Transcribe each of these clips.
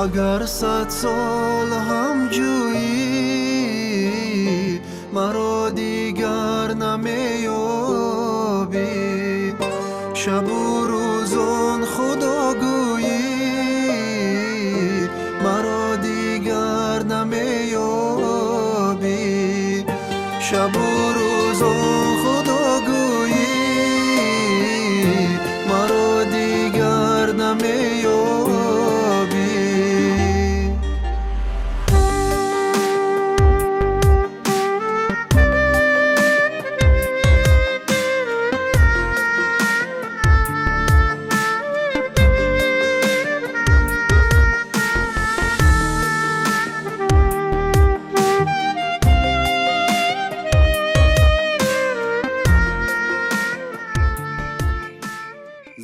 Агар 100 сол ҳам ҷӯӣ, маро дигар намеёбӣ. Шабу рӯзон Худо гӯӣ, маро дигар намеёбӣ. Шабу рӯзон Худо гӯӣ, маро дигар намеёбӣ.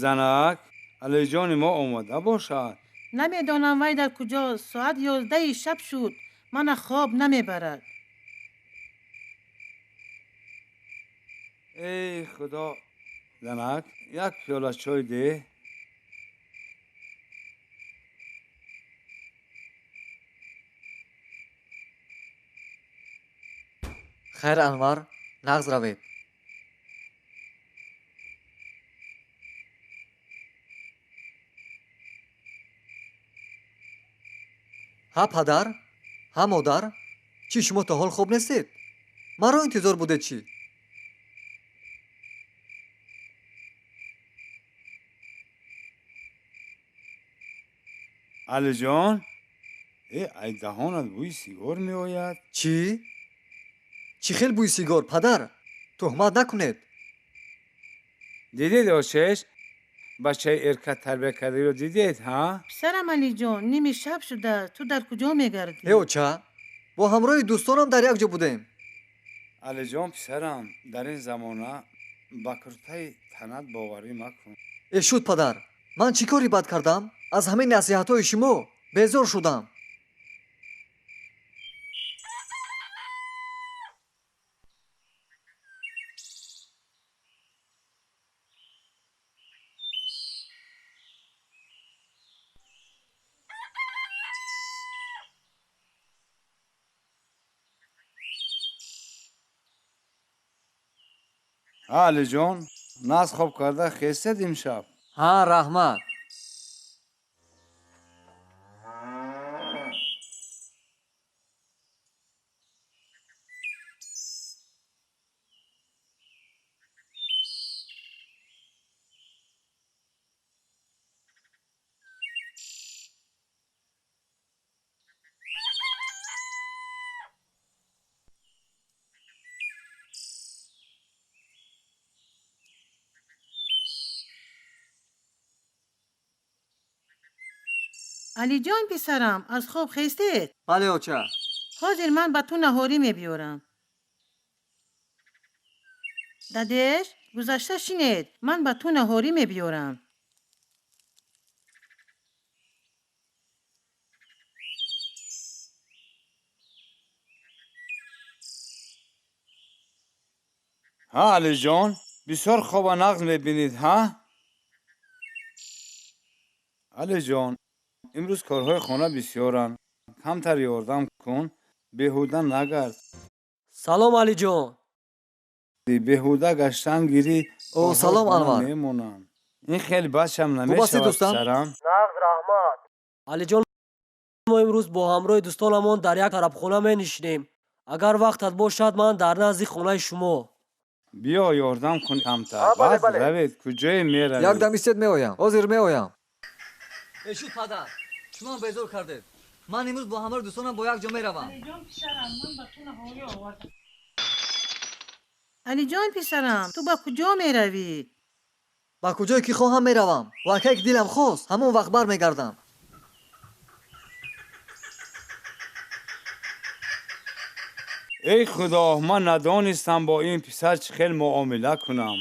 Занак, Алиҷони мо омода бошад. Намедонам, вай дар куҷо. Соат 11-и шаб шуд, мана хоб намебарад. Эй Худо! Занак, як пиёла чой деҳ. Хайр, Анвар, нағз равед. Ҳа, падар, ҳа, модар, чӣ, шумо то ҳол хоб нестед? Маро интизор будед, чӣ? Алиҷон, э, ай даҳонат бӯи сигор меояд. Чӣ? Чӣ хел бӯи сигор, падар? Туҳмат накунед. Дидед, очеш, бачаи эрка тарбия кардаиро дидед, ҳа? Писарам Алиҷон, ними шаб шуда, ту дар куҷо мегардӣ? Э, оча, бо ҳамроҳи дӯстонам дар як ҷо будем. Алиҷон, писарам, дар ин замона ба куртаи танат боварӣ макун. Э, шуд, падар. Ман чӣ кори бад кардам? Аз ҳамин насиҳатҳои шумо безор шудам. Ҳа, Алиҷон, нағз хоб карда хестед имшаб? Ҳа, раҳмат. Алиҷон, писарам, аз хоб хестед? Бале, оча. Ҳозир ман ба ту наҳорӣ мебиёрам. Дадеш, гузашта шинед, ман ба ту наҳорӣ мебиёрам. Ҳа, Алиҷон, бисёр хоба нағз мебинед, ҳа? Алиҷон, имрӯз корҳои хона бисёранд, камтар ёрдам кун, беҳуда нагард. Салом, Алиҷон. Беҳуда гаштан гирӣ. О, салом, Анвар. Мемонанд. Ин хеле бадшам Хуб ҳастед, намешавад. дӯстам? Писарам. Нағз, раҳмат. Алиҷон, мо имрӯз бо ҳамроҳи дӯстонамон дар як тарабхона менишинем. Агар вақтат бошад, ман дар назди хонаи шумо. Биё, ёрдам кун камтар, баъд равед. Куҷое меравед? Як дам истед, меоям, ҳозир меоям. Э, шуд, падар, шумоам безор кардед. Ман имрӯз бо ҳамроҳи дӯстонам бо як ҷо меравам. Алиҷон, писарам, ман ба ту наҳорӣ овардам. Алиҷон, писарам, ту ба куҷо меравӣ? Ба куҷое ки хоҳам меравам ва кай ки дилам хост, ҳамон вақт бармегардам. Эй Худо, ман надонистам бо ин писар чӣ хел муомила кунам.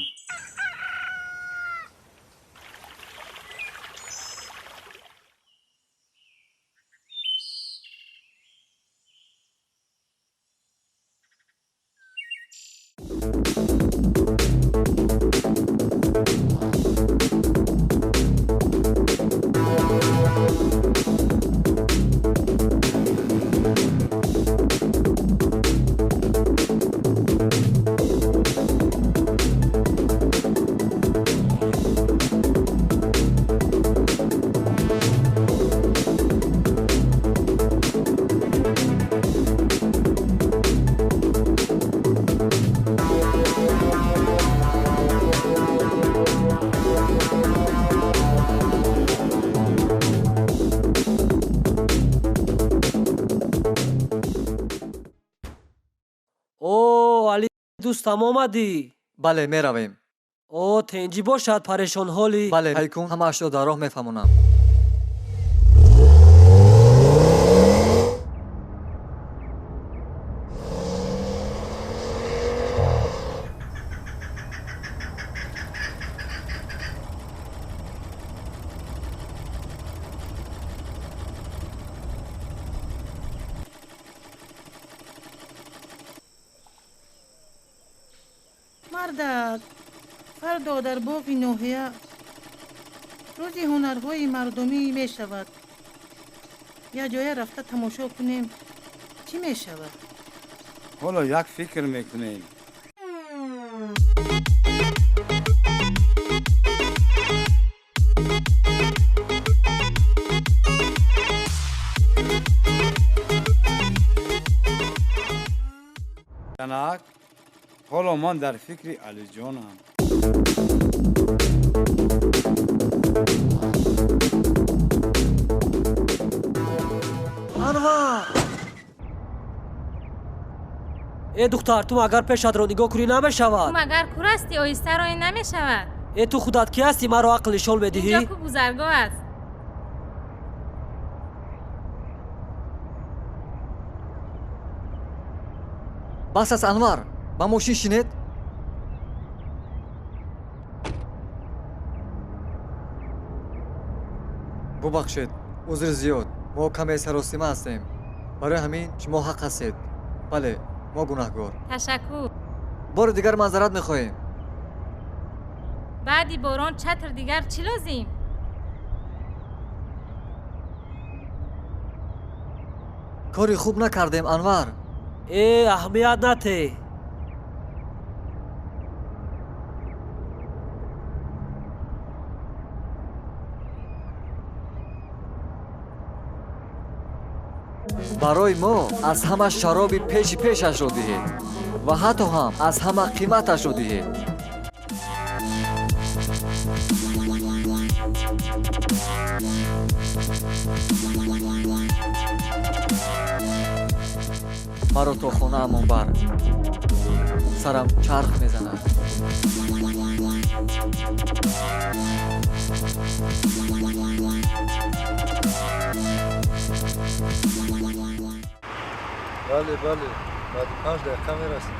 дӯстам омадӣ. Бале, меравем. О, тенҷӣ бошад, парешонҳолӣ. Бале, ҳайкун, ҳамаашро дар роҳ мефаҳмонам. Мардак, фардо дар боғи ноҳия рӯзи ҳунарҳои мардумӣ мешавад. Як ҷоя рафта тамошо кунем, чӣ мешавад? Ҳоло як фикр мекунем. Занак, ҳоло ман дар фикри Алиҷонам. Анвар! Э духтар, ту магар пешатро нигоҳ кунӣ намешавад? Ту магар кур ҳастӣ, оҳиста роҳӣ намешавад? Э ту худат кӣ ҳастӣ, маро ақл нишон медиҳӣ? Инҷо ку гузаргоҳ аст. Бас аст, Анвар, ба мошин шинед. Бубахшед, узри зиёд, мо каме саросима ҳастем. Барои ҳамин шумо ҳақ ҳастед. Бале, мо гунаҳгор. Ташаккур. Бори дигар маъзарат мехоҳем. Баъди борон чатр дигар чӣ лозим? Кори хуб накардем, Анвар. Э, аҳамият нате. Барои мо аз ҳама шароби пеши пешашро диҳед ва ҳатто ҳам аз ҳама қиматашро диҳед. Маро то хонаамон бар. Сарам чарх мезанад. Бале, бале, баъди 5 дақиқа мерасем.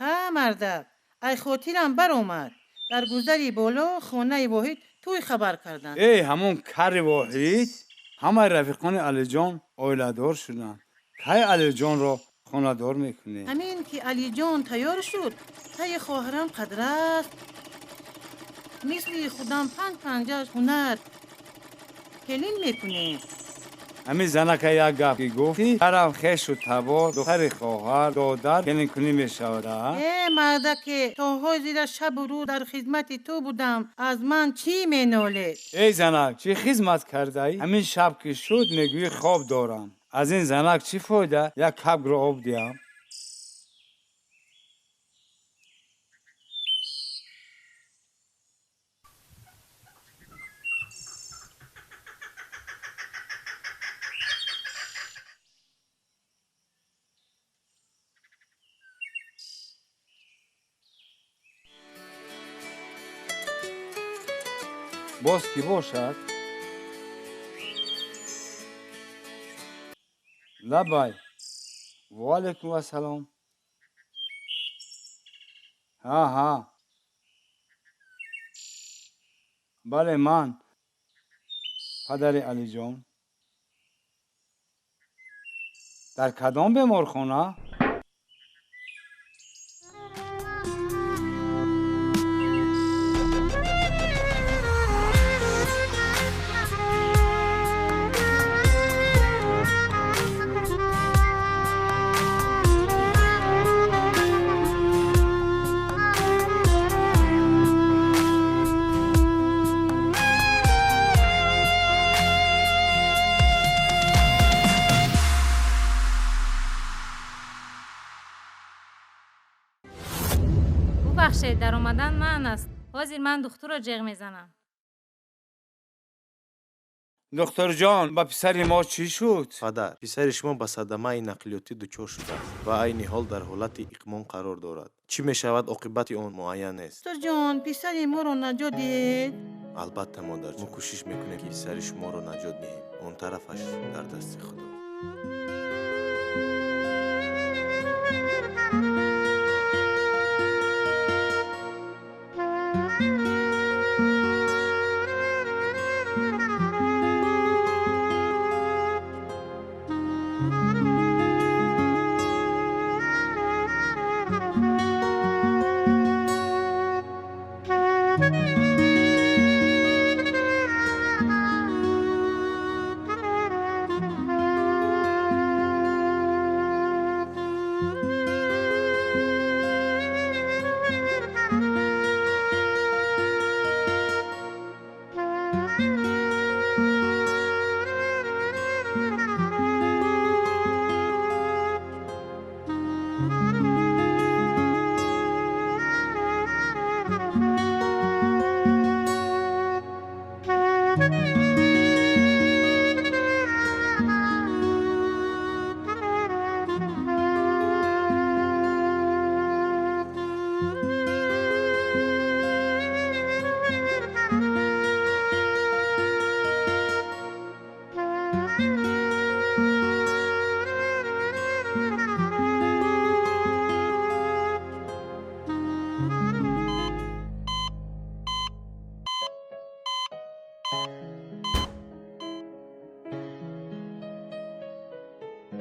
Ҳа, мардак, ай хотирам баромад. Дар гузари боло хонаи Воҳид тӯй хабар карданд. Эй, ҳамон кари Воҳид, ҳамаи рафиқони Алиҷон оиладор шуданд. Кай Алиҷонро хонадор мекунӣ? Ҳамин ки Алиҷон тайёр шуд, таи хоҳарам қадраст. Мисли худам панҷ панҷаш ҳунар келин мекунем. Ҳамин занака як гап ки гуфтӣ, тараф хешу табор, духтари хоҳар, додар келинкунӣ мешавад, а? Э, мардаке, то ҳозира шабу рӯз дар хизмати ту будам, аз ман чӣ менолед? Эй занак, чӣ хизмат кардаӣ? Ҳамин шаб ки шуд, мегӯӣ хоб дорам. Аз ин занак чӣ фоида? Як кабгро об диҳам. Боз кӣ бошад? Лабай. Ва алайкум ассалом. Ҳа, ҳа. Бале, ман падари Алиҷон. Дар кадом беморхона? Бубахшед, даромадан манъ аст. Ҳозир ман духтурро ҷеғ мезанам. Духтурҷон, ба писари мо чӣ шуд? Падар, писари шумо ба садамаи нақлиётӣ дучор шудааст ва айни ҳол дар ҳолати иқмон қарор дорад. Чӣ мешавад, оқибати он муайян нест. Духтурҷон, писари моро наҷот диҳед. Албатта, модарҷон, мо кӯшиш мекунем, ки писари шуморо наҷот диҳем. Он тарафаш дар дасти Худо.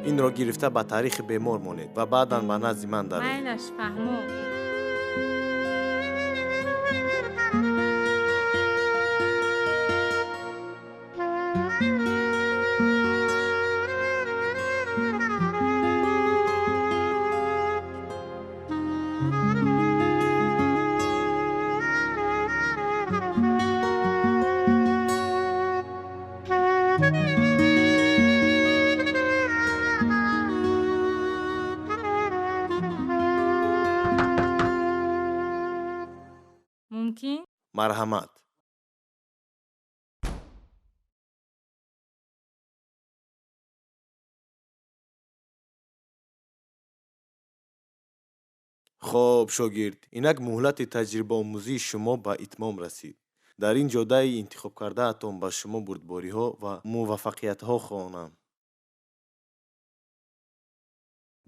Инро гирифта ба таърихи бемор монед ва баъдан ба назди ман дароед. Майлаш, фаҳмо. Мумкин? Марҳамат. Хоб, шогирд, инак муҳлати таҷрибаомӯзии шумо ба итмом расид. Дар ин ҷодаи интихобкардаатон ба шумо бурдбориҳо ва муваффақиятҳо хоҳонам.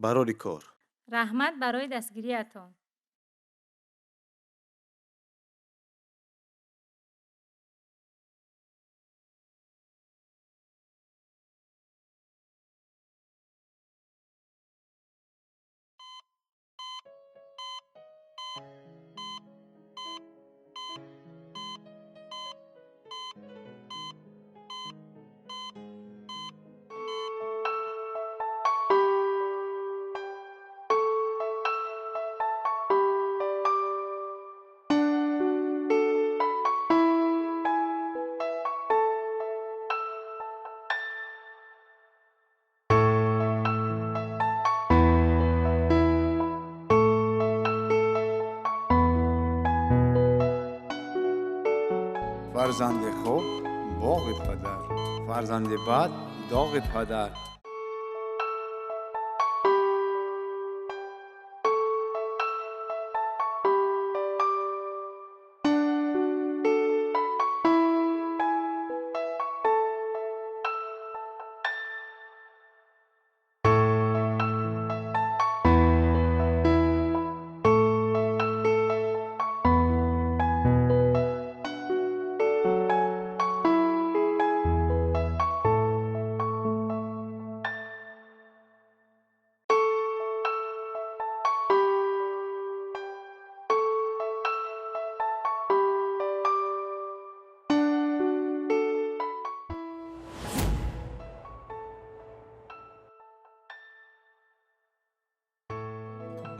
Барори кор. Раҳмат барои дастгириятон. Фарзанди хуб боғи падар, фарзанди бад доғи падар.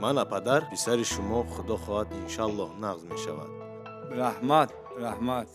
Мана падар, писари шумо худо хоҳад иншаллоҳ нағз мешавад. Раҳмат, раҳмат.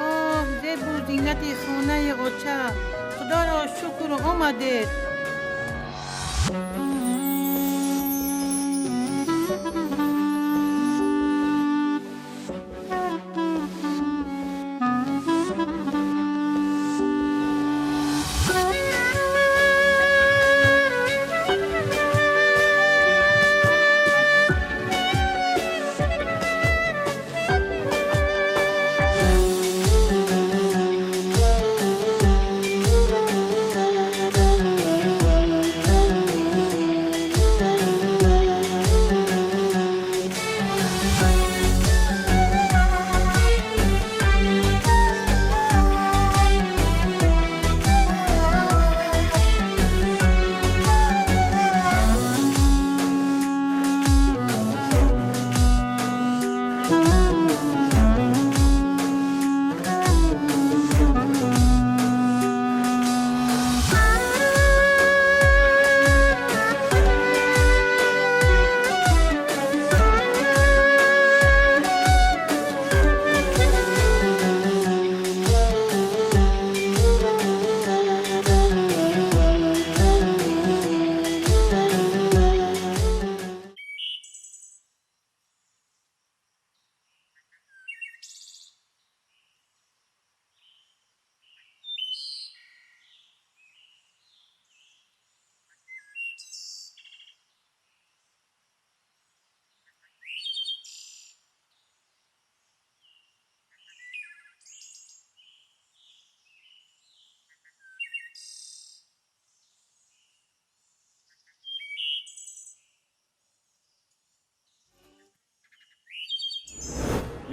Оҳ, зебу зинати хонаи оча, худоро шукр омадед.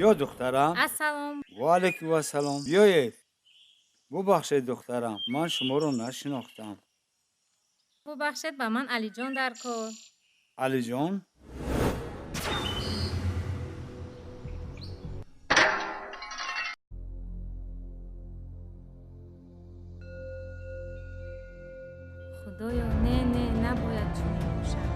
Ё духтарам. Ассалом. Ва алайкум вассалом. Биёед. Бубахшед духтарам, ман шуморо нашинохтам. Бубахшед, ба ман Алиҷон дар кор. Алиҷон? Худоё, не, не, набояд чунин бошад.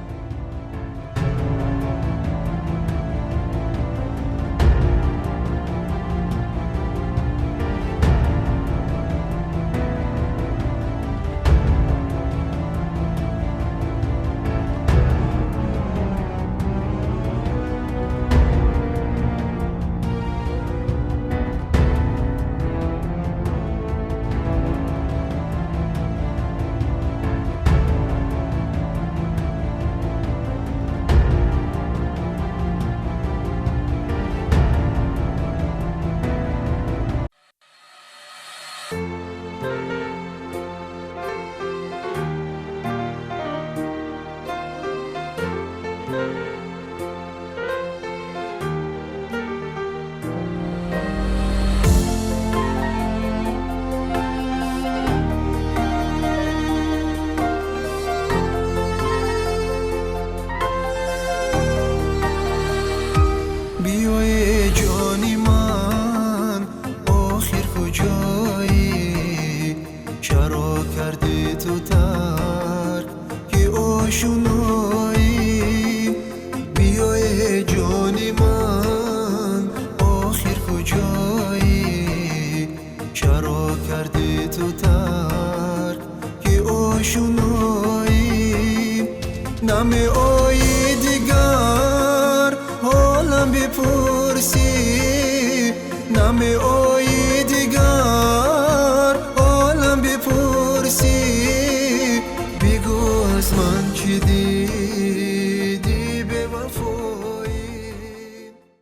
Ғами